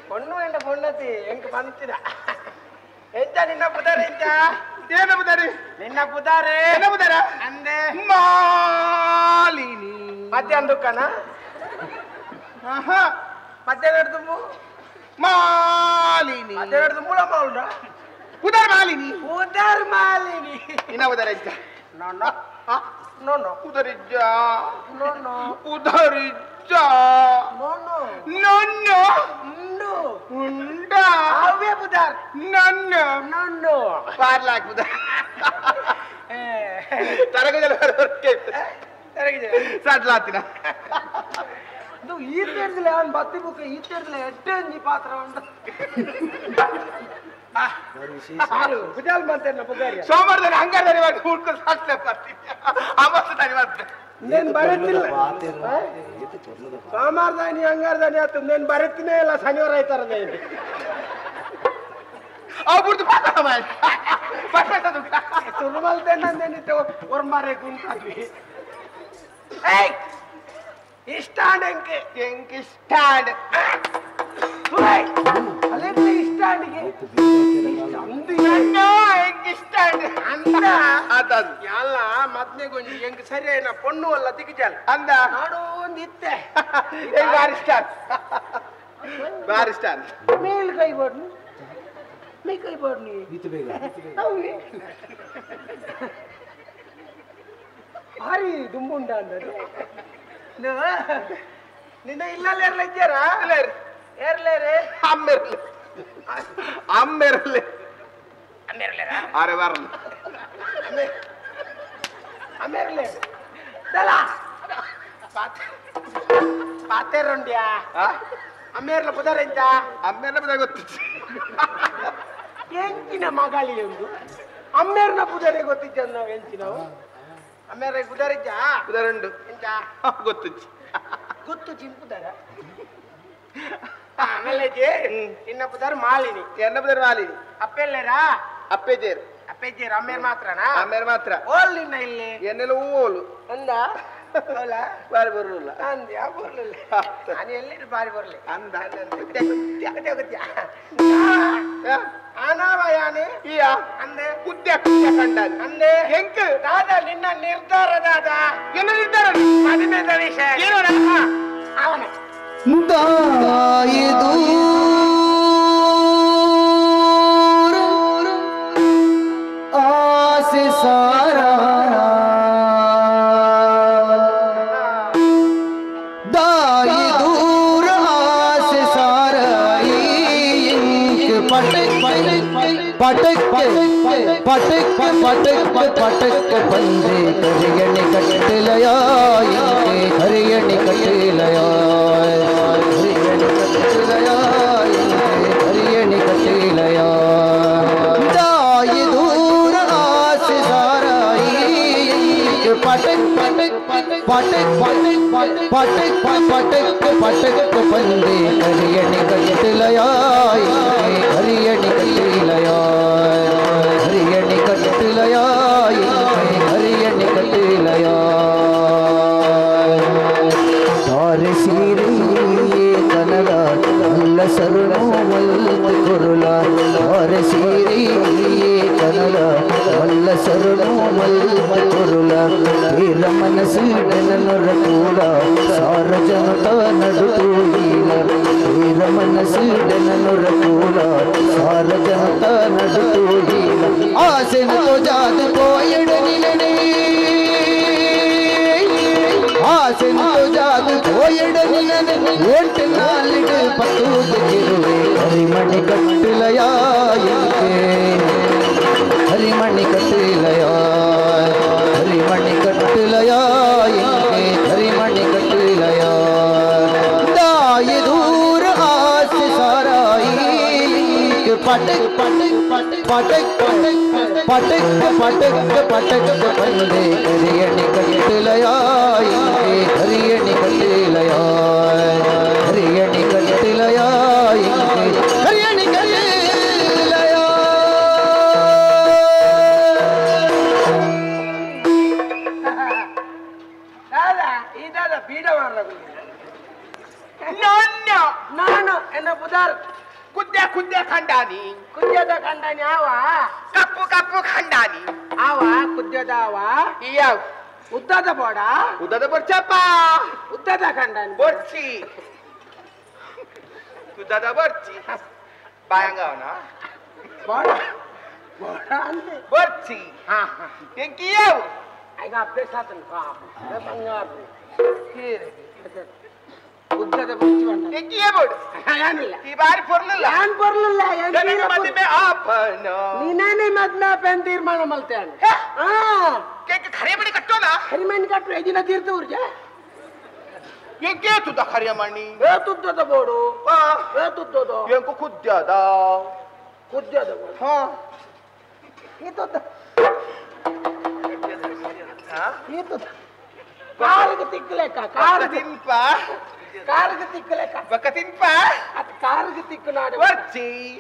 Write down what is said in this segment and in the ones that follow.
ಪೊಣ್ಣು ಎಂಡ ಪೊಣ್ಣತಿ ಎಂಕ್ ಬಂತಿದ ಎಂತ ನಿನ್ನ ಪುದರ್ ಎಂತ? ಏನ ಪುದರ್? ನಿನ್ನ ಪುದಾರೆ ಎನ್ನ ಪುದಾರ ಅಂದೆ ಮಾಲಿನಿ ಮಧ್ಯಾಹ್ನ ದುಃಖನ ಮಧ್ಯಾಹ್ನ ತುಂಬು ಮಾಲಿನಿ ಮಧ್ಯಾಹ್ನ ತುಂಬುಳ ಮಾವುಂಡ ಪುದಾರ್ ಮಾಲಿನಿ ಪುದಾರ್ ಮಾಲಿನಿ ಇನ್ನ ಪುದಾರ ಇಜ್ಜ ನೋ ನೋ ನೋ ನೋ ಪುದರಿಜ್ಜ ನೋ ನೋ ಪುದರಿಜ್ಜ ನೋ ನೋ ನೊನ್ನು ಉಂಡು ಉಂಡ ಅವೇ ಪುದಾರ್ ನನ್ನು ನೊನ್ನು ಪಾರ್ಲಾಕ್ ಪುದಾರ್ ತರಗಜಲ ಸಡ್ಲಾತಿನ ಇದು ಈ ತೇರ್ದಲೆ ಅವನ್ ಬತ್ತಿ ಬುಕ್ಕ ಈ ತೇರ್ದಲೆ ಎಟ್ಟೆ ಅಂಜಿ ಪಾತ್ರ ಉಂಟು ಪುಜಾಲ್ ಮಾಡ್ತೇನೆ ಪುಜಾರಿ ಸೋಮವಾರದಲ್ಲಿ ಹಂಗಾರೆ ಹುಡ್ಕೊಂಡು ಸಾಕ್ಲೆ ಬರ್ತೀನಿ ಅಮಾಸೆ ಮಾಡ್ತೇನೆ నేను ಬರತ್ತಿಲ್ಲ ಸೋಮವಾರದಾನಿ ಅಂಗಾರದಾನಿ ಆತು నేను ಬರತ್ತಿನೇ ಇಲ್ಲ ಶನಿವಾರ ಆಯ್ತಾರ ಅವು ಪಾತ್ರ ತುರುಮಲ್ತೇನೆ ಒರ್ಮಾರೆ ಗುಂಟಾದ್ವಿ ಏಯ್ ಇಷ್ಟಾಂಡ್ ಎಂಕೆ ಎಂಕ್ ಇಷ್ಟಾಂಡ್ ಅಲ್ಲೆಂತ ಇಷ್ಟಾಂಡಿಗೆ ಎಂಕ್ ಇಷ್ಟಾಂಡ್ ಅಂದ ಅದದು ಎಲ್ಲ ಮದ್ನೆ ಗೊಂಜಿ ಎಂಕ್ ಸರಿ అయిన పొన్ను వల్ల దిగిజాలి ಅಂದ ನಾಡು ಒಂದು ಇತ್ತೆ ಬಾರಿ ಸ್ಟಾರ್ ಬಾರಿ ಸ್ಟಾರ್ ಮೇಲ್ ಕೈ ಬಡ್ನು ಮೇ ಕೈ ಬಡ್ನಿ ಭಾರಿ ದುಂಬುಂಡ ಅಂದದು ನಿನ್ನ ಇಲ್ಲಲ್ಲಿ ಏರ್ಲ ಇದ್ದಾರಾ ಏರ್ಲೇರೆ ಅಮ್ಮೆರ್ಲೆ ಅಮ್ಮೆರ್ಲೆ ಅಮ್ಮೆರ್ಲೇರಾ ಅರೆ ಬರಲ್ಲ ಅಮ್ಮೆರ್ಲೆ ದಲ ಪಾತೇರುಂಡ್ಯಾ ಅಮ್ಮೇರ್ಲ ಪುದರ್ ಎಂತ ಅಮ್ಮೇರ್ಲ ಪುದರ್ ಗೊತ್ತಿತ್ತು ಎಂಚಿನ ಮಗಾಳಿ ಎಂದು ಅಮ್ಮೇರ್ನ ಪುದರೇ ಗೊತ್ತಿದ್ದ ನಾವು ಎಂಚಿನವು ಅಮ್ಮೇರ ಪುದರಿಜ್ಜ ಪುದರುಂಡು ಎಂಚ ಗೊತ್ತಿತ್ತು ಗೊತ್ತು ಚಿಂಪುದರ ಆಮೇಲೆ ನಿನ್ನ ಪುದರ್ ಮಾಲಿನಿ ಎನ್ನ ಪುದರ್ ಮಾಲಿನಿ ಅಪ್ಪೆಲ್ಲೇರಾ ಅಪ್ಪೆಜೇರು ಅಪ್ಪೆಜೇರು ಅಮ್ಮೇರ್ ಮಾತ್ರನಾ ಅಮ್ಮೇರ್ ಮಾತ್ರ ಓಲ್ ನಿನ್ನ ಇಲ್ಲಿ ಎನ್ನೆಲ್ಲ ಓಲು ಅಂದ ಓಲ ಬಾರಿ ಬರಲಿಲ್ಲ ಅಂದ ಯಾವ ಬರ್ಲಿಲ್ಲ ನಾನು ಎಲ್ಲಿಟ್ಟು ಬಾರಿ ಬರ್ಲಿ ಅಂದ ಅನಾವಯಾನೆ ಈಯ ಅಂದೆ ಕುದ್ಯ ಕುದ್ಯ ಕಂಡ ಅಂದೆ ಹೆಂಕ್ ದಾದ ನಿನ್ನ ನಿರ್ಧಾರ ದಾದ என்ன ನಿರ್ಧಾರ ಮದುವೆದ ವಿಷಯ ಏನು ಅವನ ಆಸೆ ಸಾರ ದಾಯಿ ದೂರ ಆಸೆ ಸಾರ ಪಟಕ್ ಪಟಕ್ ಪಟಕ್ ಪಟಕ್ ಪಟಕ್ ಬಂದೆ ಕರಿಯಣಿ ಕಟ್ಟಿಲಯ ಕರಿಯಣಿ ಕಟ್ಟಿಲಯ ಕರಿಯಣಿ ಕಟ್ಟಿಲಯ ಕರಿಯಣಿ ಕಟ್ಟಿಲಯ ದಾಯಿ ದೂರ ಆಸೆ ಸಾರ ಪಟಕ್ ಪಟಕ್ ಪಟಕ್ ಪಟಕ್ ಪಟಕ್ ಪಟಕ್ ಬಂದೆ ಕರಿಯಣಿ ಕಟ್ಟಿಲಯ ಕರಿಯಣಿ ಕಟ್ಟಿಲಯ ಹರಿಯಣಿ ಕಟ್ಟಿಲಯ ಹರಿಯಣಿ ಕಟ್ಟಿಲಯ ತಾರೆ ಸೀರೆ ಕನಲ ಅಲ್ಲ ಸರುಣು ಮಲ್ತು ಕೊರುಲ ತಾರೆ ಸೀರೆ ಕನಲ వల్ల సరును మల్త కొరుల వీర మనసు డెననుర కూల సార జనత నడుతూల వీర మనసు డెననుర కూల సార జనత నడుతూల ఆసెనతో జాదు పోయడనిలనే ఆసెనతో జాదు పోయడనిలనే ఒంటి నాలిడు పత్తు కరిమణి కట్టులయా हरिमणि कटिलया हरिमणि कटिलया हरिमणि कटिलया दाई दूर आस साराई पटक पटक पटक पटक पटक पटक बंदे हरियणि कटिलया हरियणि कटिलया हरियणि कटिलया हरियणि कटिलया ನಾನು ಎನ್ನ ಪುದಾರ್ ಕುದ್ಯ ಕುದ್ಯ ಖಂಡಾನಿ ಕುದ್ಯದ ಖಂಡಾನಿ ಆವ ಕಪ್ಪು ಕಪ್ಪು ಖಂಡಾನಿ ಆವ ಕುದ್ಯದ ಆವ ಇಯಾವ್ ಉದ್ದದ ಬೋಡ ಉದ್ದದ ಬರ್ಚಪ್ಪ ಉದ್ದದ ಖಂಡಾನಿ ಬರ್ಚಿ ಉದ್ದದ ಬರ್ಚಿ ಬಾಯಂಗವನ ಬೋಡ ಬೋಡ ಅಂದೆ ಬರ್ಚಿ ಹಾ ಹಾ ಎಂಕಿಯಾವ್ ಈಗ ಅಭ್ಯಾಸ ಆತನ ಬಂಗಾರ ಉದ್ದದ ಬರ್ಚಿ ಬಂಡ ಎಂಕಿಯೇ ಬೋಡು ಏನಿಲ್ಲ ಈ ಬಾರಿ ಪೊರ್ಲಿಲ್ಲ ಏನ್ ಪೊರ್ಲಿಲ್ಲ ಮದುವೆ ಆಪನ ನೀನೇನೆ ಮದ್ವೆ ಆಪನ್ ತೀರ್ಮಾನ ಮಲ್ತೇನೆ ಖರೆ ಮಣಿ ಕಟ್ಟೋಣ ಕರಿಮಣಿ ಕಟ್ಟು ಎದಿನ ತೀರ್ಥ ಊರ್ಜೆ ಎಂಕೆ ತುದ ಕರಿಯಮಣಿ ಏ ತುದ್ದದ ಬೋಡು ಏ ತುದ್ದದ ಎಂಕು ಕುದ್ಯದ ಕುದ್ಯದ ಬೋಡು ಹಾ ಈ ತುದ್ದ ಈ ತುದ್ದ ಕಾರಿಗೆ ತಿಕ್ಕಲೆಕ್ಕ ಕಾರ್ ತಿನ್ಪ ಕಾರಿಗೆ ತಿಕ್ಕಲೆಕ್ಕ ಬಕ್ಕ ತಿನ್ಪ ಅತ್ ಕಾರಿಗೆ ತಿಕ್ಕು ನಾಡು ಬರ್ಚಿ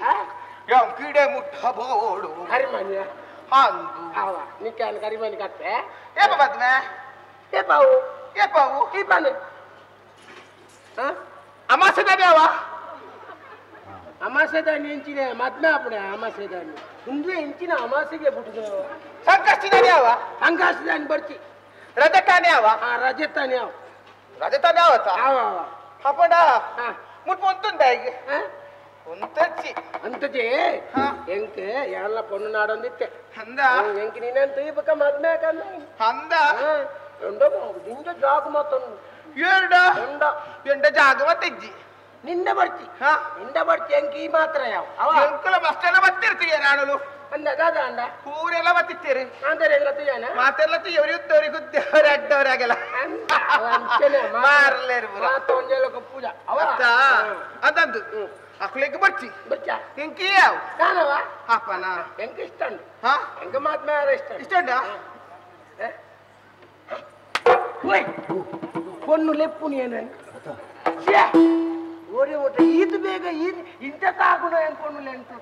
ಕಿಡೆ ಮುಟ್ಟ ಬೋಡು ಕರಿಮಣಿಯ ಅಂದು ಆವ ನಿಕ್ಕಾನ ಕರಿಮಣಿ ಕಟ್ಟೆ ಏಪ ಮದ್ವೆ ಏಪಾವು ಏಪಾವು ಈ ಪಾನೆ ಅಮಾಸೆದಾನೆ ಅವ ಅಮಾಸೆದಾನಿ ಎಂಚಿನ ಮದ್ವೆ ಆಪಡೆ ಅಮಾಸೆದಾನಿ ಮುಂದೆ ಎಂಚಿನ ಅಮಾಸೆಗೆ ಬಿಟ್ಟು ಸಂಕಷ್ಟಿದಾನೆ ಅವ ಸಂಕಷ್ಟದಾನಿ ಬರ್ಚಿ ರಜತಾನೆ ಅವ ಹಾ ರಜತಾನೆ ಅವ ರಜತಾನೆ ಅವತ್ತ ಆವ ಅವ ಅಪ್ಪಂಡ ಮುಟ್ಪ ಒಂತುಂಡ ಈಗ ಒಂತಚ್ಚಿ ಅಂತಜಿ ಎಂಕ್ ಎಲ್ಲ ಪೊಣ್ಣು ನಾಡೊಂದಿತ್ತೆ ಅಂದ ಎಂಕ್ ನೀನಂತ ಈ ಪಕ್ಕ ಮದ್ವೆ ಹಾಕಂದ ಅಂದ ಎಂಡ ದಿಂಜ ಜಾಗ ಮಾತೊಂದು ಏರ್ಡ ಎಂಡ ಎಂಡ ಜಾಗ ಮತ್ತೆಜ್ಜಿ ನಿಂದ ಬರ್ಚಿ ನಿಂದ ಬರ್ಚಿ ಎಂಕ್ ಈ ಮಾತ್ರ ಯಾವ ಅವ ಎಂಕುಲ ಮಸ್ತೆಲ್ಲ ಬತ್ತಿರ್ತೀಯ ನಾಣಲು ಅಂದ ದಾದ ಅಂಡ ಊರೆಲ್ಲ ಬತ್ತಿತ್ತೀರಿ ಅಂದರೆ ಎಲ್ಲ ತುಯ್ಯಾನ ಮಾತೆಲ್ಲ ತುಯ್ಯವ್ರಿ ಉದ್ದವ್ರಿ ಗುದ್ದವ್ರಿ ಅಡ್ಡವ್ರಿ ಆಗಲ್ಲ ಮಾರ್ಲೇರು ಪೂಜಾ ಅವ ಅದಂದು ಅಕ್ಲೆಗ್ ಬರ್ಚಿ ಬರ್ಚ ಎಂಕಿ ಯಾವ ನಾನವ ಅಪ್ಪನ ಎಂಕ ಇಷ್ಟ ಉಂಟು ಹಾ ಎಂಕ ಮಾತ್ಮ ಇಷ್ಟ ಇಷ್ಟ ಉಂಟಾ ಪೊಣ್ಣು ಲೆಪ್ಪು ನೀನು ಓಡಿ ಓಟ ಈತ ಬೇಗ ಈತ ಇಂಥ ತಾಗುಣ ಏನು ಪೊಣ್ಣು ಲೆಂಟು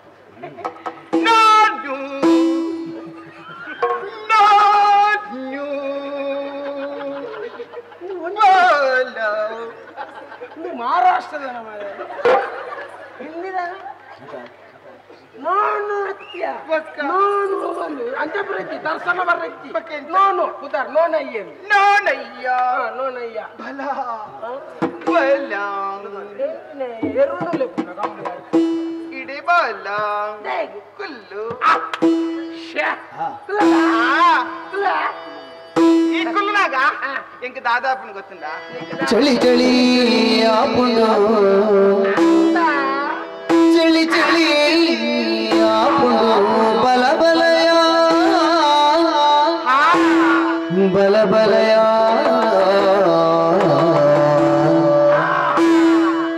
ನಾನು ನಾನು ಮಹಾರಾಷ್ಟ್ರದ ಹಿಂದಿನ ನಾನು ಅತ್ಯ ನಾನು ಒಂದು ಅಂಜಪುರಜ್ಜಿ ದರ್ಶನ ಬರ್ರಜ್ಜಿ ನೋನು ಉದಾರ್ ನೋನಯ್ಯ ನೋನಯ್ಯ ನೋನಯ್ಯ ಬಲ ಬಲ ಎರುನು ಲೆಪ್ಪುನ ಇಡೀ ಬಲ ಕುಲ್ಲು ಈ ಕುಲ್ಲುನಾಗ ಎಂಕ ದಾದಾಪನ ಗೊತ್ತುಂಡ ಚಳಿ ಚಳಿ ಆಪುಂಡು ಚಳಿ ಚಳಿ ಆಪುಂಡು ಬಲ ಬಲಯ ಬಲ ಬಲಯ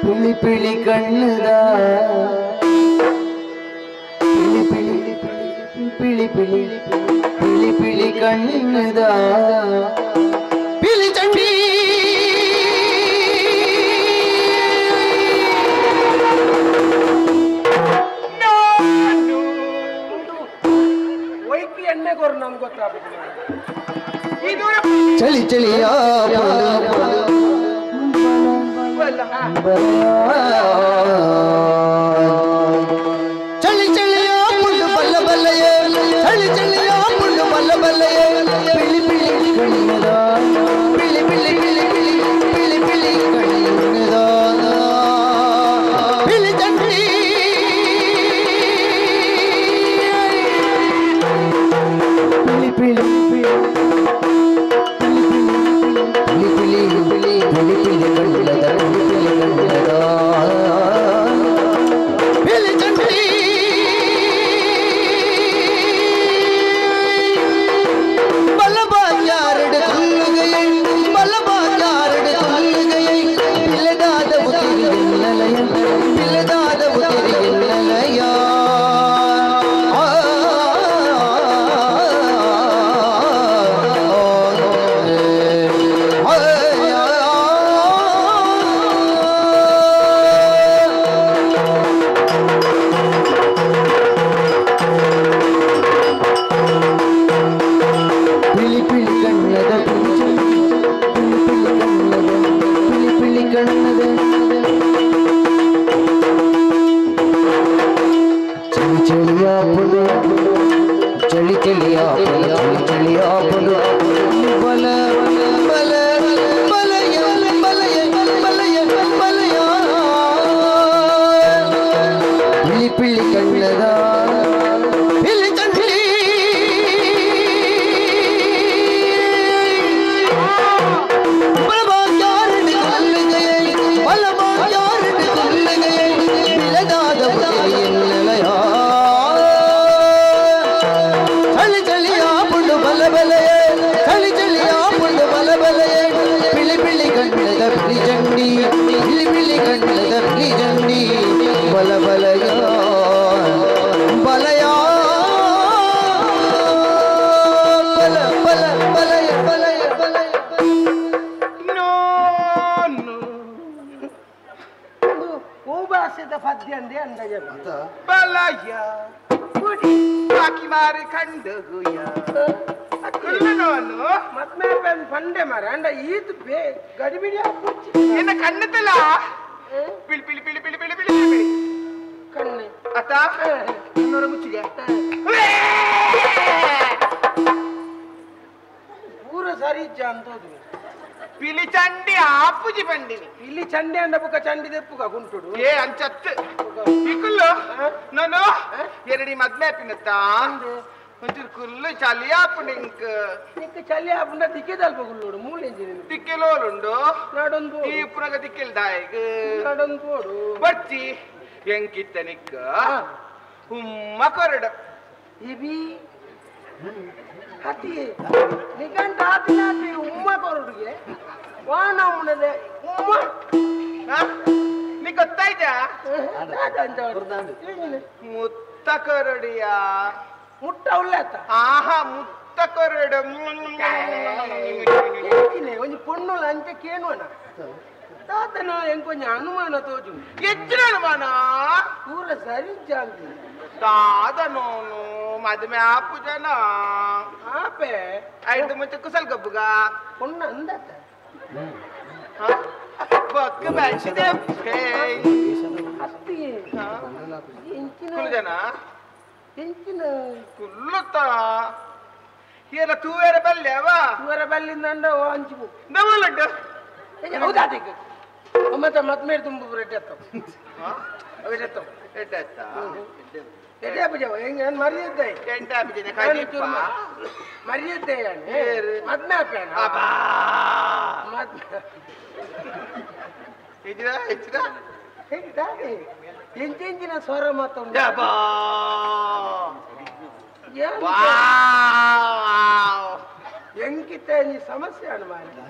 ಪಿಳಿ ಪಿಳಿ ಕಣ್ಣದ ಪಿಳಿ ಪಿಳಿ ಪಿಳಿ ಪಿಳಿ ಪಿಳಿ ಪಿಳಿ ಕಣ್ಣದ ಪಿಳಿ ಚಂಡಿ ವೈಕಿ ಎಣ್ಣೆ ಕೊರು ನಮ್ಗೆ ಗೊತ್ತಾಗುತ್ತೆ ಚಳಿ ಚಳಿಯ ಚಳಿ ಚಳಿಯ ಪುಲ್ಲು ಬಲ್ಲ ಬಲ್ಲಯ ಚಳಿ ಚಳಿಯ ಪುಲ್ಲು ಬಲ್ಲ ಬಲ್ಲಯ ಬಿಳಿ ಬಿಳಿ ಕಣ್ಣದ ಬಿಳಿ ಬಿಳಿ ಬಿಳಿ ಬಿಳಿ ಬಿಳಿ ಬಿಳಿ ಕಣ್ಣದ ಬಿಳಿ ಚಂಡಿ ಬಿಳಿ ಬಿಳಿ ಬಿಳಿ ಬಿಳಿ ಬಿಳಿ ಬಿಳಿ ಬಿಳಿ ಕಣ್ಣದ ಬಿಳಿ ಬಿಳಿ ಕಣ್ಣದ ಬಿಳಿ ಚಂಡಿ ಬಲಬಾಜಾರಡು ತುಲ್ಲುಗೈ ಬಲಬಾಜಾರಡು ತುಲ್ಲುಗೈ ಬಿಲದಾದ ಉತಿರಿಯಲ್ಲಲಯ ಬಿಲದಾದ ಉತಿರಿಯಲ್ಲಲಯ ಆ ಚಳಿ ಆಪುಂಡು ಬಲ ಬಲ ಬಲಯ ಬಲಯ ಬಲಯ ಬಲಯ ಪಿಳಿ ಪಿಳಿ ಕಣ್ಣದ ಪಿಳಿ ಚಂಡಿ ಬಲಯ ಬಾಕಿ ಮಾರಿ ಕಂಡುಗುಯ ಪಂಡೆ ಮಾರ ಅಂಡ ಈತ್ ಬೇ ಗಡಿಬಿಡಿ ಎನ್ನ ಕಣ್ಣುತ್ತಲ್ಲ ಪಿಳಿ ಪಿಳಿ ಪಿಳಿ ಪಿಳಿ ಪಿಳಿ ಪಿಳಿ ಪಿಳಿ ಕಣ್ಣು ಅತ್ತ ಕಣ್ಣೋರ ಮುಚ್ಚಿಗೆ ಪೂರ ಸರಿ ಇಜ್ಜ ಅಂತೋದು ಪಿಲಿ ಚಂಡಿ ಆಪುಜಿ ಬಂದಿನಿ ಪಿಲಿ ಚಂಡಿ ಅಂಡ ಬುಕ್ಕ ಚಂಡಿ ದೆಪ್ಪುಗ ಗುಂಟುಡು ಏ ಅಂಚತ್ತು ಇಕುಲ್ಲು ನಾನು ಎರಡಿ ಮದ್ಮೆ ಆಪಿನತ್ತ ಒಂಚೂರು ಕುಲ್ಲು ಚಲಿ ಆಪುಂಡು ಇಂಕ್ ನಿಕ್ ಚಲಿ ಆಪುಂಡ ದಿಕ್ಕೆದಲ್ಪ ಗುಲ್ಲೋಡು ಮೂಲೆಂಜಿನ ದಿಕ್ಕೆಲೋಲುಂಡು ನಾಡೊಂದು ಈ ಪುನಗ ದಿಕ್ಕೆಲ್ ದಾಯಗ್ ನಾಡೊಂದು ಬೋಡು ಬಚ್ಚಿ ಎಂಕಿತ್ತ ನಿಕ್ಕ ಉಮ್ಮ ಕೊರಡು ಇಬಿ ಹತಿ ನಿಗಂಟ ಆತಿನಾತಿ ಉಮ್ಮ ಕೊರಡುಗೆ ವಾನ ಮುನದೆ ಉಮ್ಮ ನೀ ಗೊತ್ತಾಯ್ತಾ ಮುತ್ತ ಕೊರಡಿಯ ಮುಟ್ಟ ಉಳ್ಳಾತ ಆಹಾ ಮುತ್ತ ಕೊರಡು ಒಂಜಿ ಪೊಣ್ಣುಲ ಅಂಚ ಕೇಳುವನ ತಾತನ ಎಂಕೊಂಜ ಅನುಮಾನ ತೋಜು ಹೆಚ್ಚಿನ ಅನುಮಾನ ಪೂರ ಸರಿ ಜಾಂತಿ ತಾದನೋನು ಮದುವೆ ಆಪು ಜನ ಆಪೆ ಐದು ಮುಂಚೆ ಕುಸಲ್ ಗಬ್ಬುಗ ಪೊಣ್ಣ ಅಂದತ್ತ ಬೊಕ್ಕ ಬೆಳೆಸಿದೆ ಅತ್ತಿ ಎಂಚಿನ ಕುಲು ಜನ ಎಂಚಿನ ಕುಲ್ಲುತ್ತ ಏನ ತೂವೇರ ಬಲ್ಲೆವ ತೂವೇರ ಬಲ್ಲಿಂದ ಅಂಡ ಅಂಚು ನವಲಡ್ಡು ಹೌದಾ ಮತ್ತೆ ಮತ್ಮೇರು ತುಂಬ ರೆಡ್ಡಿ ಅತ್ತ ಎತ್ತ ಎಡ್ಡೆ ಪೂಜೆ ಹೆಂಗೆ ಮರ್ಯಾದೆ ಮರ್ಯಾದೆ ಮದ್ಮೆ ಎಂಚೆಂಚಿನ ಸ್ವರ ಮಾತೊಂದು ಎಂಕಿತ್ತ ಒಂಜಿ ಸಮಸ್ಯೆ ಅನು ಮಾರ್ರೆ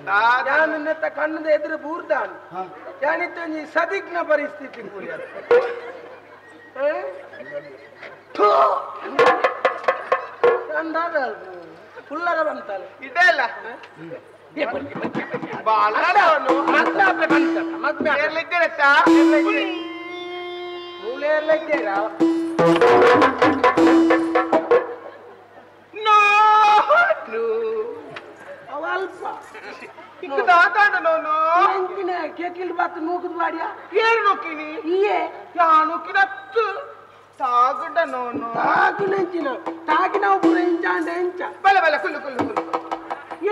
ಯಾನ್ ನೆತ್ತ ಕಣ್ಣದ ಎದುರು ಬೂರ್ದಾನ್ ಯಾನಿತ್ತ ಒಂಜಿ ಸದಿಗ್ನ ಪರಿಸ್ಥಿತಿ ಪೂರ್ಯ ಫುಲ್ಲರ ಬಂತಲ್ಲ ಇದೆ ಅಲ್ಲ ಮೂಲೆಯಲ್ಲ ಇದ್ದೀರಾ ಅವ ಅಲ್ಪ ಕೇಕಿಲ್ ಬಾತ್ ನೂಕುದು ಬಾಡಿಯ ಏನು ನೂಕಿನಿ ಇಯೇ ಯಾ ನೂಕಿನತ್ತು ತಾಗುಡ ನೋನು ತಾಗುನಂಚಿನ ತಾಗಿನ ಪೂರ ಇಂಚಾಂಡ ಇಂಚ ಬಲ ಬಲ ಕುಲ್ಲು ಕುಲ್ಲು ಕುಲ್ಲು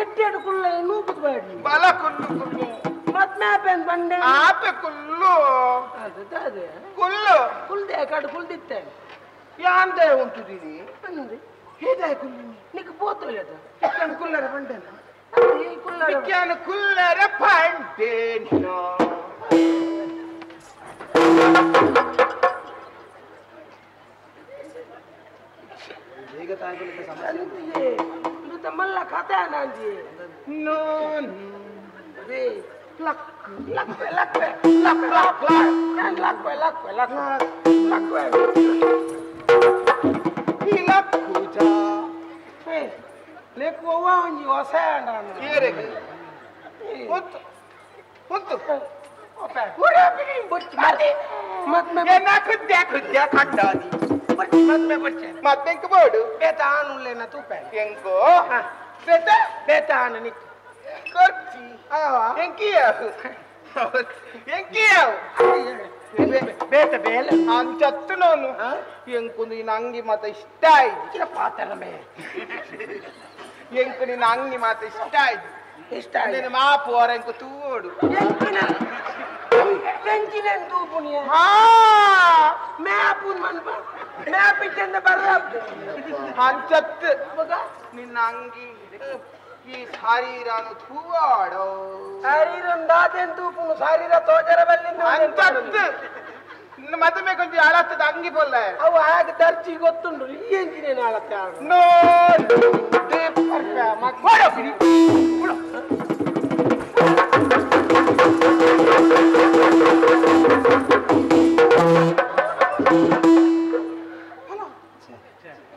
ಎಟ್ಟೆಡು ಕುಲ್ಲ ನೂಕುದು ಬಾಡಿ ಬಲ ಕುಲ್ಲು ಕುಲ್ಲು ಮತ್ ಮ್ಯಾಪೇನ್ ಬಂಡೆ ಆಪೆ ಕುಲ್ಲು ಅದು ಅದೇ ಕುಲ್ಲು ಕುಲ್ದೆ ಕಡು ಕುಲ್ದಿತ್ತೆ ಯಾಂದೆ ಉಂಟು ದಿನಿ ಅಂದೆ ಹೇದಾಯ ಕುಲ್ಲಿನಿ ನಿಕ್ ಪೋತೋಲೆದ ಇಕ್ಕನ್ ಕುಲ್ಲರ ಬಂಡೆನ ಕುಲ್ಲರ ಇಕ್ಕನ್ ಕುಲ್ಲರ ಬಂಡೆನ ಮಲ್ಲ ಕಥೆ ನಾಂಜಿ ನೋನ್ ರೇ ಲಕ್ ಲಕ್ ಲಕ್ ಲಕ್ luck ನಾನು ಲಕ್ ಲಕ್ ಲಕ್ ಲಕ್ ಈ ಲಕ್ ಪೂಜಾ ಏ ಲೇಕು ಅವ್ವ ಒಂಜಿ ಹೊಸ ಅಂಡ ಏರೆಗೆ ಉಂತು ಉಂತು ಮತ್ಮೆ ಖುದ್ಯ ಖುದ್ಯ ಖಂಡಾದಿ ಮತ್ಮೆ ಬಚ್ಚೆ ಮತ್ತೆಂಕ ಬೋಡು ಬೇತ ಆನುಲ್ಲೇನ ತೂಪೆ ಎಂಕೋ ಬೇತ ಬೇತ ಆನು ನಿಕ್ ಕೊರ್ಚಿ ಎಂಕಿಯಾವು ಎಂಕಿಯಾವು ಬೇತ ಬೇಲೆ ಅಂಚತ್ತು ನೋನು ಎಂಕು ನೀನು ಅಂಗಿ ಮತ ಇಷ್ಟ ಆಯ್ತು ಪಾತರಮೇ ಎಂಕು ನಿನ್ನ ಅಂಗಿ ಮಾತ್ರ ಇಷ್ಟ ಆಯ್ತು ಇಷ್ಟ ಆಯ್ತು ಮಾಪು ಅವರ ಎಂಕು ತೂಡು ಅಂಚತ್ತು ನಿನ್ನ ಅಂಗಿ ಈ ಶರೀರನು ತೂವಾಡೋ ಶರೀರಂದಾದೆನ್ ತೂಪುನು ಶರೀರ ತೋಜರ ಬಲ್ಲಿಂದ ಅಂಚತ್ತು ನಿನ್ನ ಮದುವೆ ಕೊಂಚ ಅಳತ್ತದ ಅಂಗಿ ಪೊಲ್ಲ ಅವು ಆಗ ದರ್ಜಿ ಗೊತ್ತುಂಡು ಈ ಎಂಜಿನೇನು ಅಳತ್ತೆ ನೋ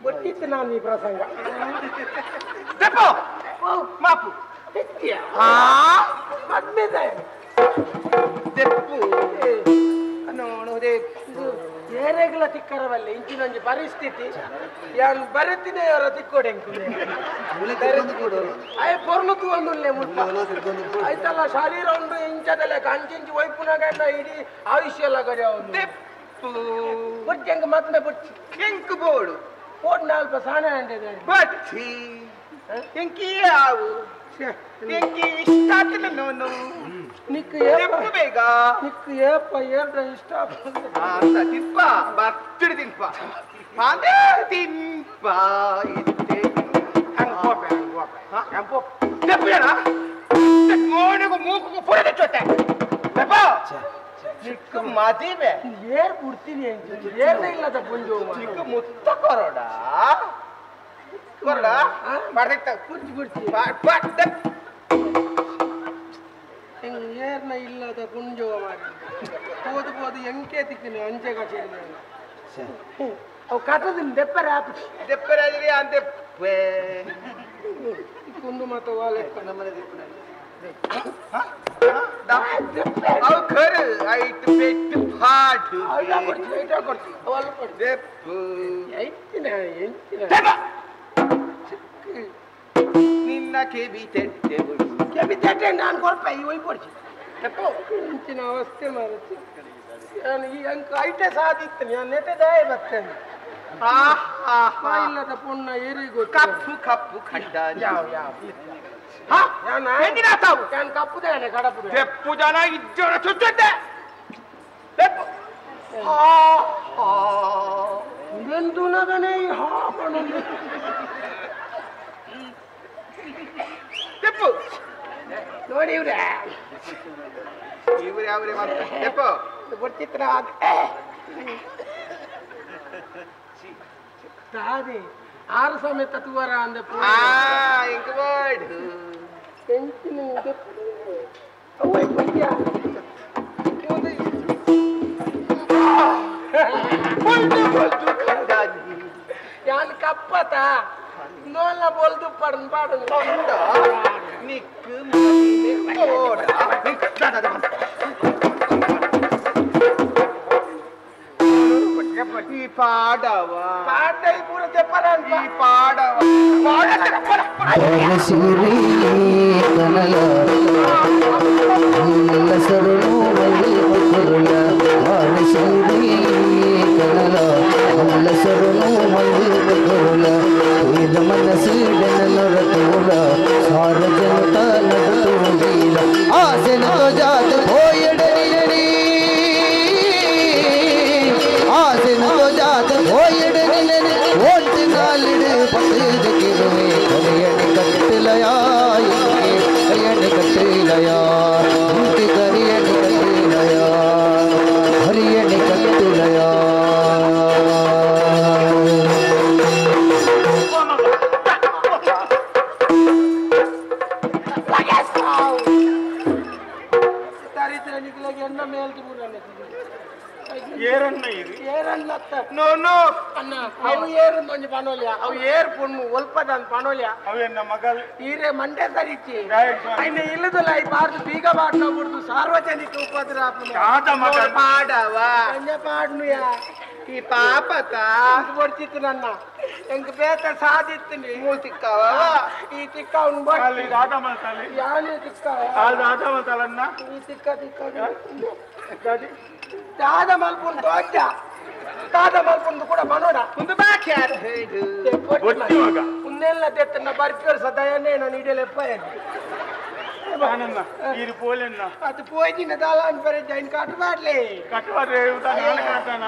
ಗೊತ್ತಿತ್ತು ನಾನು ಈ ಪ್ರಸಂಗ ಮಾಪು ಮದ್ಮೆದ ದೆಪ್ಪು ನೋಡು ಏರೆಗ್ಲ ತಿಕ್ಕರವಲ್ಲ ಇಂಚಿನೊಂಜಿ ಪರಿಸ್ಥಿತಿ ಯಾನ್ ಬರತಿನೇ ಅವರ ತಿಕ್ಕೋಡೆಂಕು ಅಯ್ಯ ಪೊರ್ಲು ತೂವೊಂದುಲ್ಲೆ ಮುಟ್ಟ ಆಯ್ತಲ್ಲ ಶರೀರ ಉಂಡು ಇಂಚದಲೆ ಅಂಚಿಂಚಿ ಒಯ್ಪುನಾಗ ಇಡೀ ಆಯುಷ್ಯ ಎಲ್ಲ ಕಡೆ ಅವನು ದೆಪ್ಪು ಬೊಟ್ಟಿ ಹೆಂಗ ಮದ್ಮೆ ಬೊಟ್ಟಿ ಎಂಕು ಬೋಡು ಓಡ್ ನಾಲ್ಪ ಸಾನೆ ಅಂಡಿದೆ ಬಟ್ಟಿ ಎಂಕಿ ಆವು ಎಂಕಿ ಇಷ್ಟ ಆತನ ನೋನು ನಿಕ್ಕು ದೆಪ್ಪು ಬೇಗ ನಿಕ್ಕು ಏಪ ಏರ್ಡ ಇಷ್ಟ ಅಂತ ತಿನ್ಪ ಬತ್ತಿಡಿ ತಿನ್ಪ ಅದೇ ತಿನ್ಪ ಇತ್ತೆ ಹಂಗ ಹೋಪೆ ಹಂಗ ಹೋಪೆ ಹಂಗ ಹೋಪೆ ದೆಪ್ಪು ಜನ ಮೋನಿಗೂ ಮೂಕುಗೂ ಪುರ ತೆಚ್ಚೊತ್ತೆ ದೆಪ್ಪ ನಿಕ್ಕು ಮದಿವೆ ಏರ್ ಬಿಡ್ತೀನಿ ಏರ್ನೇ ಇಲ್ಲದ ಪುಂಜು ನಿಕ್ಕು ಮುತ್ತ ಕೊರೋಡ ಕೊರೋಡ ಮಾಡ್ದಿತ್ತ ಕುರ್ಚಿ ಕುರ್ಚಿ ಹೆಂಗ್ ಏರ್ನ ಇಲ್ಲದ ಪುಂಜುವ ಮಾರಿ ಹೋದು ಹೋದು ಎಂಕೆ ತಿಕ್ಕಿನಿ ಅಂಚೆ ಕಚೇರಿ ಅವು ಕಟ್ಟದಿನ ದೆಪ್ಪರೆ ಆಪಿಸಿ ದೆಪ್ಪರೆ ಆದ್ರೆ ಅಂತೆ ಕುಂದು ಮಾತ ವಾಲೆ ಅವು ಖರು ಐಟ್ ಪೆಟ್ಟು ಫಾಟ್ ಐಟ ಕೊಡ್ತಿ ಅವಲ್ಲ ಕೊಡ್ತಿ ದೆಪ್ಪು ಎಂಚಿನ ಎಂಚಿನ ನಿನ್ನ ಕೆಬಿ ತೆಟ್ಟೆ ಕೆಬಿ ತೆಟ್ಟೆ ನಾನು ಕೊಡ್ಪ ಈ ಒಯ್ ಕೊಡ್ಸಿ ಇಂಚಿನ ಅವಸ್ಥೆ ಮಾರತಿ ನಾನು ಈ ಅಂಕ ಐಟೆ ಸಾಧಿತ್ತೇನೆ ನಾನು ನೆಟ್ಟೆ ದಾಯ ಬರ್ತೇನೆ ಇಲ್ಲದ ಪುಣ್ಣ ಏರಿಗೂ ಕಪ್ಪು ಕಪ್ಪು ಖಂಡ ಯಾವ ಯಾವ ನಾನು ಕಪ್ಪುದೇನೆ ಕಡಪು ತೆಪ್ಪು ಜನ ಇಜ್ಜೋರ ಚುಚ್ಚುತ್ತೆ ತೆಪ್ಪು ಇದೆಂದು ನಗನೇ ಹಾ ಪಣೊಂದು ತೆಪ್ಪು ನೋಡಿ ಇವ್ರೆ ಇವ್ರೆ ಅವರೇ ಮತ್ತೆ ತೆಪ್ಪು ಗೊತ್ತಿತ್ರ ತಾದಿ ಆರು ಸಮೇತ ತುವರ ಅಂದ ಇಂಕ್ ವರ್ಡ್ ಎಂಚಿನ ಅವ್ವ ಕೊಯ್ಯ ಯಾನ್ ಕಪ್ಪತ ನೋಲ್ಲ ಬೋಲ್ದು ಪಡನ್ ಪಾಡನ್ ನಿಕ್ಕು ಈ ಪಾಡವ ಪಾಡ ಈ ಪೂರ ತೆಪ್ಪರ ಈ ಪಾಡವ ಅವು ಏರ್ ಪೊಣ್ಣು ಒಲ್ಪದನ್ ಪಣೋಲ್ಯ ಈರೆ ಮಂಡೆ ಸರಿಚಿ ಐನ ಇಲ್ಲದಲ್ಲ ಈ ಬಾರ್ದು ಬೀಗ ಬಾಟ್ನ ಬಿಡ್ದು ಸಾರ್ವಜನಿಕ ಉಪದ್ರ ಪಾಡವ ಪಾಡ್ನುಯ ಈ ಪಾಪತ ಕೊಡ್ತಿತ್ತು ನನ್ನ ಎಂಕ್ ಬೇತ ಸಾಧಿತ್ತೀನಿ ಮೂಲ್ ತಿಕ್ಕವ ಈ ತಿಕ್ಕ ಅವ್ನು ಯಾನೇ ತಿಕ್ಕ ಈ ತಿಕ್ಕ ತಿಕ್ಕ ದಾದ ಮಲ್ಪುಂಡು ದೋಜ ದಾದ ಮಲ್ಪುಂಡು ಕೂಡ ಮನೋಡ ಒಂದು ಬಾಕಿ ಉಂದೆ ಉಂದೆಲ್ಲ ತೆತ್ತನ ಬರ್ಪೇರ್ ಸದಯನೇ ನಾನು ಇಡಲೆಪ್ಪ ಈರು ಪೋಲೆನ್ನ ಅದು ಪೋಯ್ದಿನ ದಾಲ ಅನ್ಪರೆ ಜೈನ್ ಕಾಟು ಮಾಡ್ಲಿ ಕಟ್ಟುವಾದ್ರೆ ಕಾಟಾನ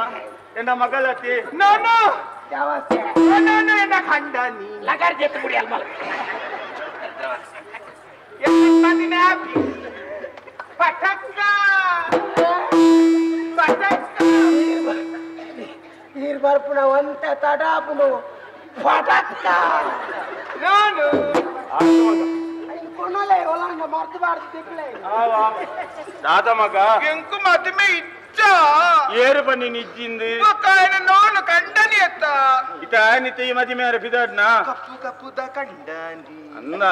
ಎನ್ನ ಮಗಳತಿ ನಾನು ಯಾವತ್ತೆ ನಾನು ಎನ್ನ ಖಂಡನಿ ಲಗಾರ್ ಜೆತ್ತು ಬಿಡಿ ಅಲ್ಮಲ್ ಮಂದಿನ ಪಟಕ್ಕ ಪಟಕ್ಕ ನೀರು ಬರ್ಪುಣ ಒಂತ ತಡಾಪುನು ಪಟಕ್ಕ ನಾನು ಕೊನಲೆ ಒಲಾಂಡ ಮರ್ತು ಬಾರ್ದು ತಿಕ್ಲೆ ದಾದ ಮಗ ಎಂಕು ಮದುವೆ ಇಚ್ಚ ಏರು ಬನ್ನಿ ನಿಜ್ಜಿಂದು ಕಾಯನ ನೋನು ಕಂಡನಿ ಅತ್ತ ಇತ ನಿತ ಈ ಮದಿ ಮೇರೆ ಬಿದಾಡ್ನ ಕಪ್ಪು ಕಪ್ಪುದ ಕಂಡನಿ ಅಂದ.